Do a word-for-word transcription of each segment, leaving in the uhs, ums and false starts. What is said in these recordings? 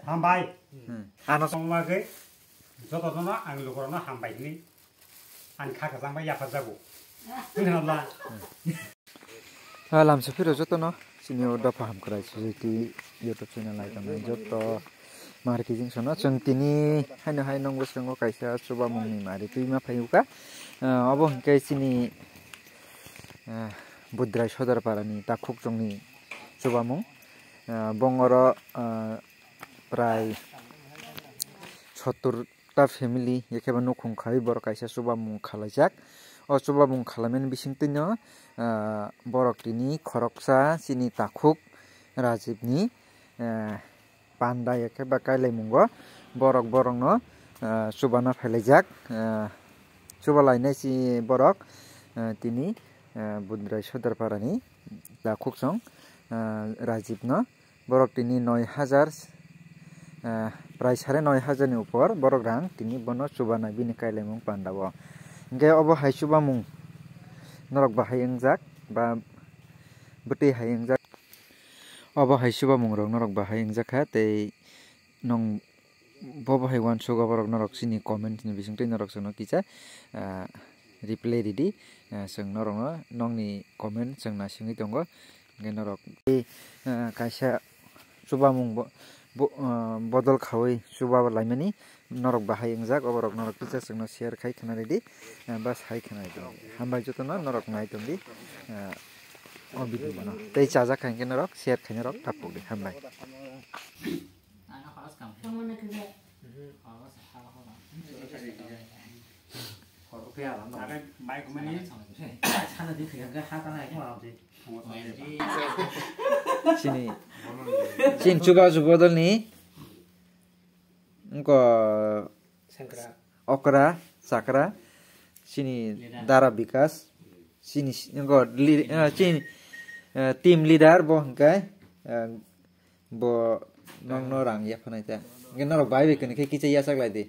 Hambai. Hmm. Ano songma ke joto jono ang lukurano hambai hini. Ang kha kachang bai yapha jago. Hwnwi hwnla. Ah, lamsa phiro jotono chini o dopha hamkrai society YouTube channel lai tongnai joto mari kijing sono chwng tini haino hai nongbo swngo kaisa chubamungni mari twi ma phaiyuka. Ah, obo hwnkhe chini, ah, Budrai Sodar Parani takhuk chongni chubamung. Ah, bongoro, ah, prai sottur ta family, ekheba nukhung khai borok kaisa chubamung khalaijak. O chubamung khalaimani bisingtwino, ah, borok tini khoroksa chini takhuk Rajibni, ah, panda ekheba kailaimungo borok borokno, ah, chubana phailaijak. Ah, chubalainai si borok, ah, tini, ah, Budrai Sodar Parani takhuk chong, ah, Rajibno. Borok tini noi hajar, ah, prai sare noi hajar ni upor borok rang tini bono chubana bini kailaimung panda o. Hingke obo hai chubamung norok bahai wngjak ba bwtwi hai wngjak. Obo hai chubamung rok norok bahai wngjak kha tei nong Bo bo hai uansuk o borok norok chini comment ni bisingtwi norok chwngno kisa, ah, reply ridi. Ah, chwng norokno nokni comment chwng naisingwi tongo. Hwnkhe norok tei, ah, kaisa chubamung bo, bo, ah, bodol khaui chuba laimani norok bahai wngjak, oborok norok kisa chwngno share khai khna ridi, ah, ba sai khna ridi. Hambai jotono norok nai tongdi, ah, o video no. Tei chajak kha hwnkhe norok share khai norok taphukdi. Hambai. Chini, chini chuba chuba dolni wngkha okra, chakra, chini dara bikas, chini, wngkha li-, eh, chini, eh, team leader bo hwnkhe, eh, Bo nokno rang yaphanai ta. Hwnkhe norok bai bai kwnwi khe kicha yachak lai di.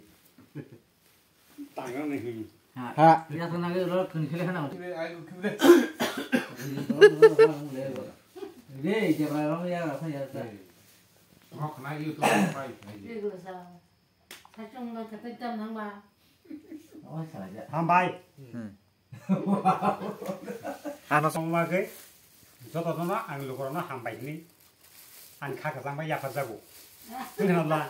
Tangrani hwnwi. Ha. Ha. Yathana ge ro kwnwi khe khana. Re, jebra ro ya ra pha ya ta. Rok khna YouTube pai. Sachung ba kata jam nang ba. Hambai. Hmm. Ano songma khe joto jono ang lukurokno hambai hwnwi ang kha kwchang bai yapharjago. Hwnwi hwnla.